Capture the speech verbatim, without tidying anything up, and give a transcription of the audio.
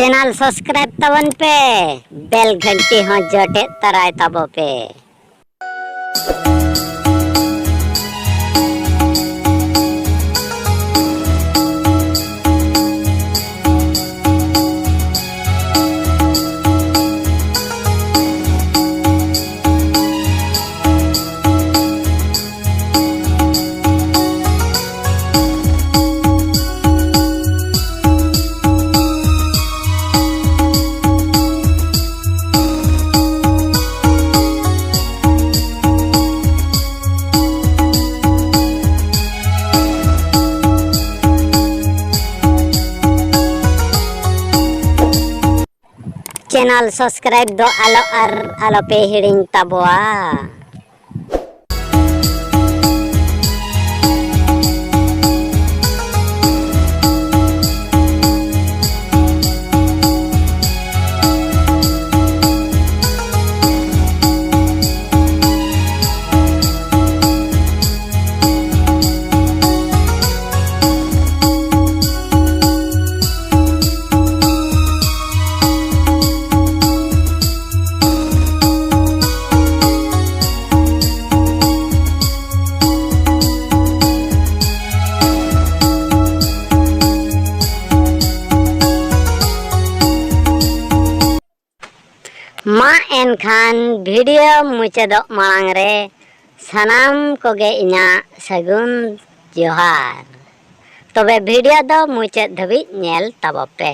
Channel subscribe ᱛᱟᱵᱚᱱ ᱯᱮ, ᱵᱮᱞ ᱜᱷᱟᱱᱴᱤ ᱦᱚᱸ ᱡᱚᱴᱮᱫ ᱛᱟᱨᱟᱭ ᱛᱟᱵᱚ ᱯᱮ᱾ ᱪᱮᱱᱮᱞ ᱥᱟᱵᱥᱠᱨᱟᱭᱤᱵ ᱫᱚ ᱟᱞᱚ ᱟᱨ ᱟᱞᱚᱯᱮ ᱦᱤᱲᱤᱧ ᱛᱟᱵᱚᱣᱟ᱾ ᱢᱟ ᱮᱱᱠᱷᱟᱱ ᱵᱷᱤᱰᱤᱭᱳ ᱢᱩᱪᱟᱹᱫᱚᱜ ᱢᱟᱲᱟᱝ ᱨᱮ ᱥᱟᱱᱟᱢ ᱠᱚᱜᱮ ᱤᱧᱟᱹᱜ ᱥᱟᱹᱜᱩᱱ ᱡᱚᱦᱟᱨ᱾ ᱛᱚᱵᱮ ᱵᱷᱤᱰᱤᱭᱳ ᱫᱚ ᱢᱩᱪᱟᱹᱫ ᱫᱷᱟᱹᱵᱤᱡ ᱧᱮᱞ ᱛᱟᱵᱚ ᱯᱮ᱾